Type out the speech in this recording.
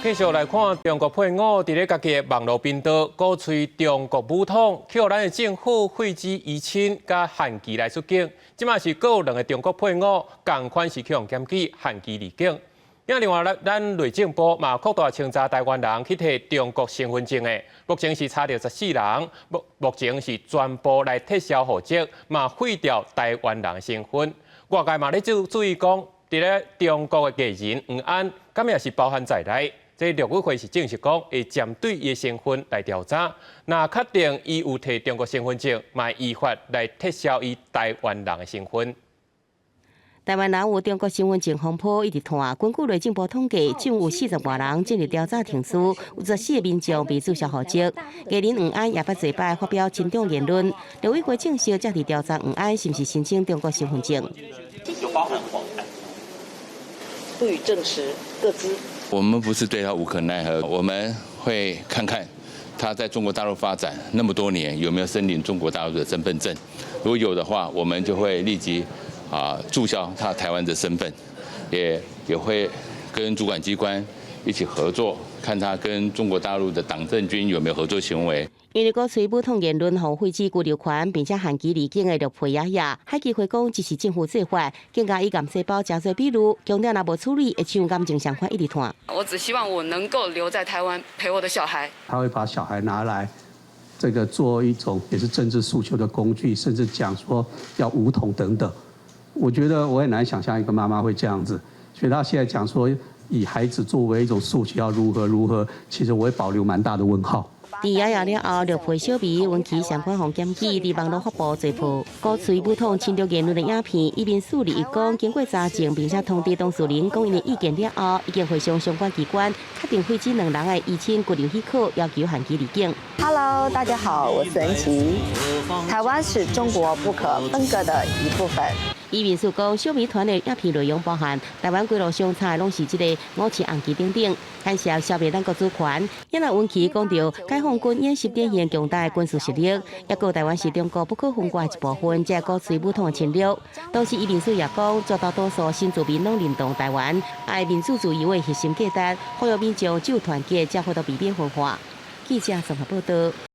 繼續來看中國配偶佇咧家己的網路頻道鼓吹中國武統，予咱的政府廢止依親佮限期來出境。這馬是閣有兩个中國配偶仝款是予人檢舉限期離境。另外，咱內政部嘛擴大清查台灣人去提中國身份證的，目前是查著14人，目前是全部來撤銷戶籍，嘛廢掉台灣人身份。外界嘛咧注意講，佇咧中國的藝人黃安，敢也是包含在內。這陸委會是證實講，會針對伊的身份來調查，若確定伊有提中國身份證，嘛依法來撤銷伊台灣人的身份。台灣人有中國身份證風波一直拖，根據內政部統計，總有40外人進入調查程序，有14個民眾被註銷戶籍。藝人黃安也捌濟擺發表親中言論，陸委會證實正佇調查黃安是毋是申請中國身份證。有包含黃安，不予證實個資。我們不是對他無可奈何，我們會看看他在中國大陸發展那麼多年，有沒有申領中國大陸的身份證。如果有的話，我們就會立即註銷他台灣的身份，也會跟主管機關一起合作，看他跟中國大陸的黨政軍有沒有合作行為。因為鼓吹武統言論，予廢止居留權，並且限期離境的綠皮爺爺，海基會講這是政府做法，更加以癌細胞誠做比喻，強調若無處理，會像癌症相款一直拖。我只希望我能夠留在台灣陪我的小孩。他會把小孩拿來這個做一種也是政治訴求的工具，甚至講說要武統等等。我覺得我很難想象一個媽媽會這樣子，所以他現在講說以孩子作為一種訴求要如何如何，其實我會保留蠻大的問號。佇爺爺了後，綠皮小眉溫琪相款予檢舉，佇網路發布嘴炮，鼓吹武統親中言論的影片，伊面書裡講經過查證，並且通知當事人講𪜶的意見了後，已經會商相關機關確定廢止兩人的依親居留許可，要求限期離境。 Hello，大家好，我是恩琪。台灣是中國不可分割的一部分。伊面書講，小米團的影片內容包含台灣規路上插的攏是這个五星紅旗等等，牽涉消滅咱國主權。也若溫琪講著解放軍演習展現強大的軍事實力，抑閣台灣是中國不可分割的一部分，才鼓吹武統的侵略。同時，伊面書也講，絕大多數新住民攏認同台灣愛民主自由的核心價值，呼籲民眾只有團結，才會度避免分化。記者綜合報道。